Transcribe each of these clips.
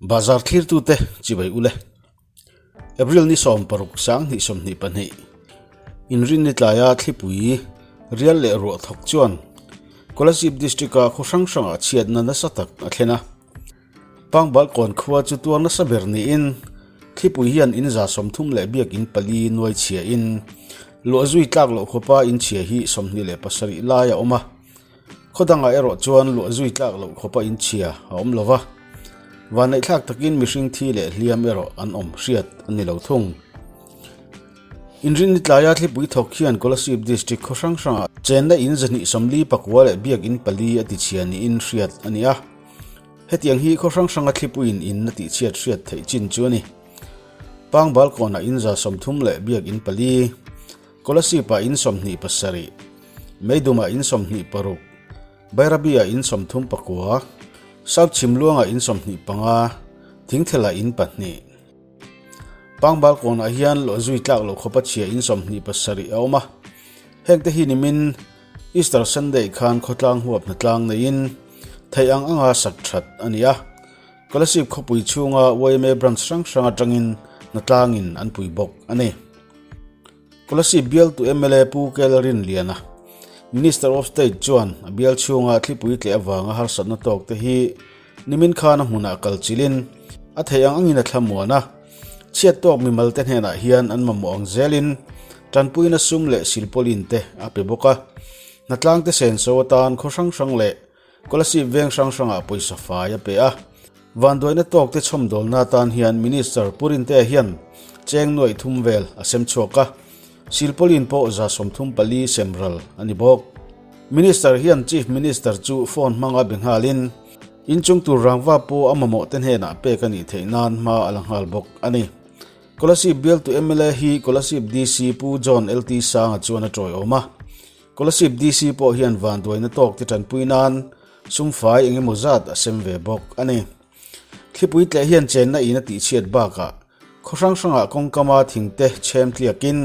Bazar thlirtute chibai ule. April ni 16 2022 Inrinni tlaia thlipui rial leh ruah thawk chuan Kolasib District-a khaw hrang hrangah chhiatna nasa tak a thlen a. Pangbal kawn khua chu tuar nasa ber niin thlipui hian in 30 leh biakin pali nuai chhia in luah zui tlak loh khawpa in chhia hi 27 lai a awm a. Khaw dangah erawh chuan luah zui tlak loh khawpa in chhia a awm lo va, vanneihthlak takin mihring thi leh hliam erawh an awm hriat a ni lo thung. Inrinni tlaia thlipui thawk hian Kolasib District khaw hrang hrangah chenna in 240 pakua leh biakin pali a tichhia niin hriat a ni a. Hetiang hi khaw hrang hranga thlipuiin in a tihchhiat hriat theih chin chu a ni. Pangbal kawnah in 30 leh biakin pali, Kolasib-ah in 27, Meidumah in 26, Bairabi-ah in 39, South Chhimluangah in 25, Thingthelah in pahnih. Pangbal kawnah hian luah zui tlak loh khawpa chhia in 27 a awm a. Hengte hi nimin Easter Sunday khan khawtlang huap hnatlang neiin theih ang anga sak that a ni a. Kolasib khawpui chhunga yma branch hrang hrang atangin hnatlangin an pui bawk a ni. Kolasib bialtu mla Pu Kel Rinliana, Minister of State chuan a bial chhunga thlipui tleh avanga harsatna tawk te hi nimin khan a hmunah kal chilin a theih ang angin a thlamuan a. Chhiat tawk mimal te hnenah hian an mamawh ang zelin tanpuina sum leh silpawlin te a pe bawk a. Hnatlang te senso atan khaw hrang hrang leh Kolasib veng hrang hrangah pawisa fai a pe a. Vanduaina tawk te chhawmdawlna atan hian Minister Pu Rintea hian cheng nuaih thum vel a sem chhuak a, silpawlin pawh 34 sem ral a ni bawk. Minister hian Chief Minister chu phone hmanga be nghalin inchung tur rangva pawh a mamawh te hnenah pek a nih theih nan hma a la nghal bawk a ni. Kolasib bialtu mla hi Kolasib DC Pu John LT Sanga chuan a tawiawm a. Kolasib DC pawh hian vanduaina tawk te tanpui nan sumfai eng emaw zat a sem ve bawk a ni. Thlipui tleh hian chenna in a tihchhiat bakah khaw hrang hrangah kawngkama thingte chhem tliakin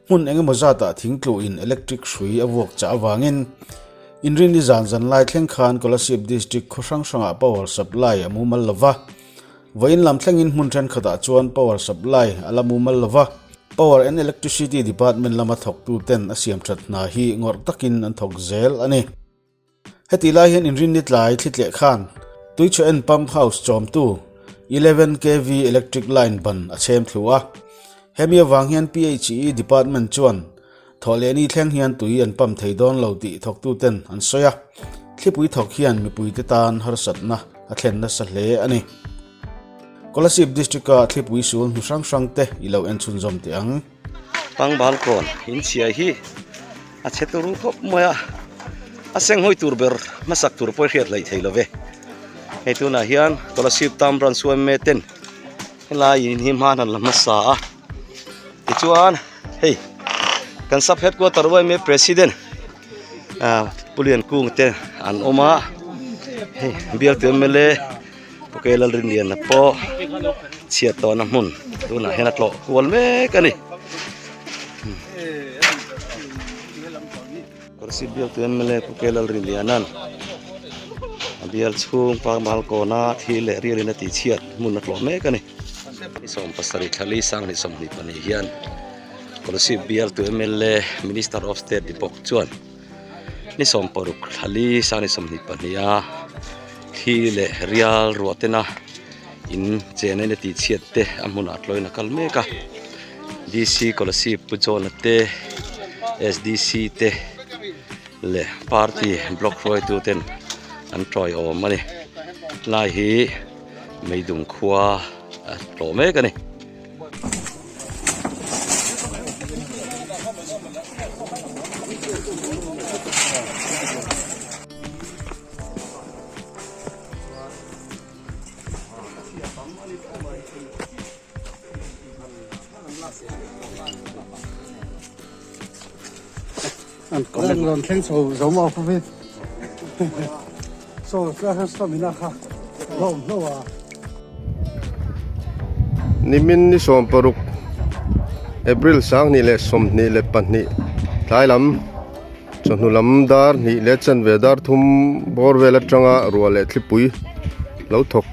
hmun eng emaw zatah thing tluhin electric hrui a vuak chah avangin Inrinni zan zan lai thleng khan Kolasib District khaw hrang hrangah power supply a mumal lova. Vawiin lam thlengin hmun thenkhatah chuan power supply a la mumal lo va, Power and Electricity Department lama thawktu ten a siam that hna hi ngawrh takin an thawk zel a ni. Hetih lai hian inrinni tlai thlitleh khan Tuichhuah en Pump House chawmtu 11 kv electric line ban a chhem thlu a. Hemi avang hian PHE Department chuan Thawhlehni thleng hian tui an pump thei dawn lo tih thawktu ten an sawi a, thlipui thawk hian mipuite tan harsatna a thlen nasa hle a ni. Kolasib District-a thlipui sul hnu hrang hrang te i lo en chhunzawm teh ang. Pangbal kawn inchhia hi a chhe tur khawp mai a, a senghawi tur ber hmasak tur pawh i hriat hleih thei lo ve. Hei tunah hian Kolasib Town Branch yma ten helai in hi hman an la hmasa a. Tichuan hei kan sub headquarter yma president ah Pu Liankung te an awm a hei bialtu mla Pu K Lalrinliana pawh chhiat tawhna hmun tunah hian a tlawh kual mek a ni. Kolasib bialtu mla Pu K Lalrinliana'n a bial chhung Parmal kawna thil leh rialin a tihchhiat hmun a tlawh mek a ni. Ni 17 thlali 2022 hian Kolasib bialtu mla Minister of State ni bawk chuan ni 16 thlali 2022 a thli leh rial ruah tena in chen ain a tihchhiat te a hmunah tlawin a kal mek a D_C Kolasib Pu John-a te S_D_C te leh party block hruaitu ten an tawiawm a ni lai hi. Meidum khua a tlawh mek a ni. An thleng chho zo maw khawvin so stamina kha lawm hlo a. Nimin ni 16 April 2022 tlai lam chawhnu lam dar hnih leh chanve dar thum bawr vel atanga ruah leh thlipui lo thawk.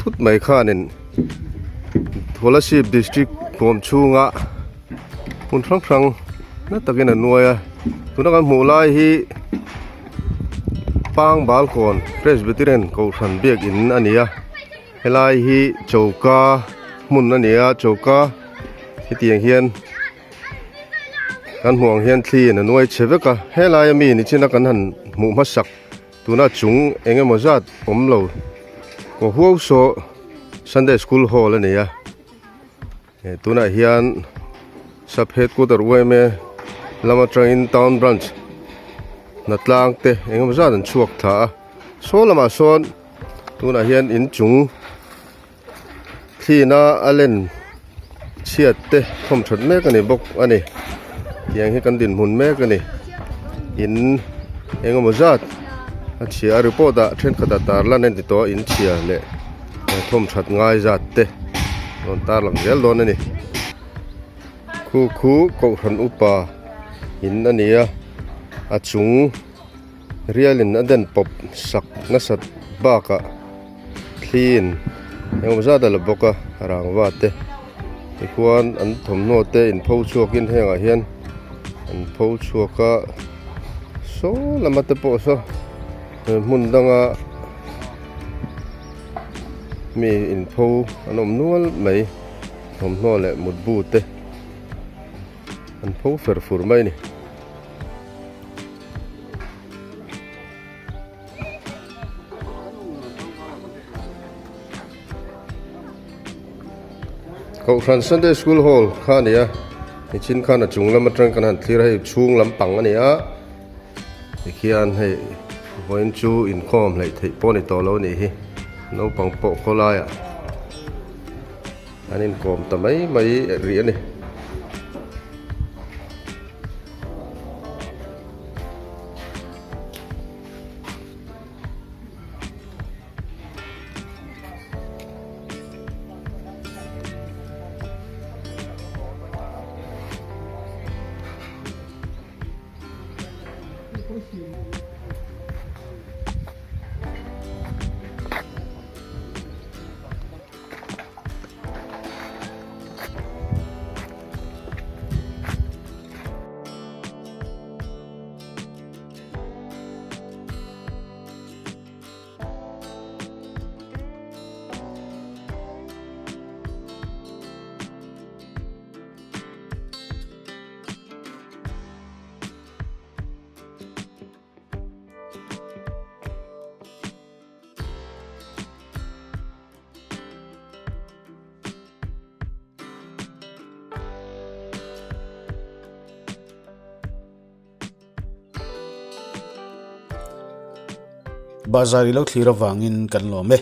thut mai khanin Kolasib district huam chhunga hmun hrang hrang na takin a nuai a tuna kan hmuh lai hi Pangbalkawn Presbyterian Kohhran biakin a ni a helai hi choka hmun a ni a choka hetiang hian kan hmuh ang hian thli in a nuai chhe vek a helai ami nichina kan han hmuh hmasak tuna chung eng emaw zat awm lo kaw huau saw Sunday school hall a ni a eh tunah hian sub headquarter yma lam atangin town branch hnatlang te eng emaw zat an chhuak thla a saw lamah sawn tunah hian inchung. Thlina a len chhiat te thawm that mek a ni bawk a ni tiang hi kan dinhmun mek a ni in eng emaw zat a chhia a report ah thenkhat ah tar lan a ni tawh a in chhia leh thawm that ngai zat te rawn tar lang zel dawn a ni khu khu kohhran upa in a ni a a chung. Rialin a den pawp sak nasat bakah thliin engemaw zat a la bawk a rangva te tichuan an thawmhnaw te in pho chhuakin hengah hian an pho chhuak a saw lama te pawh saw hmun danga mi inpho an awm nual mai thawmhnaw leh mutbu te an pho fer fur mai a ni. Kohhran Sunday School Hall kha a ni a nichin khan a chung lam atang kan han thlir a hei chhung lampang a ni a tikhian hei vawiin chu inkhawm hleih theih pawh a ni tawh lo a nih hi naupang pawh khawlaiah an inkawm ta mai mai rih a ni. Bazar i lo thlir avangin kan lawm e.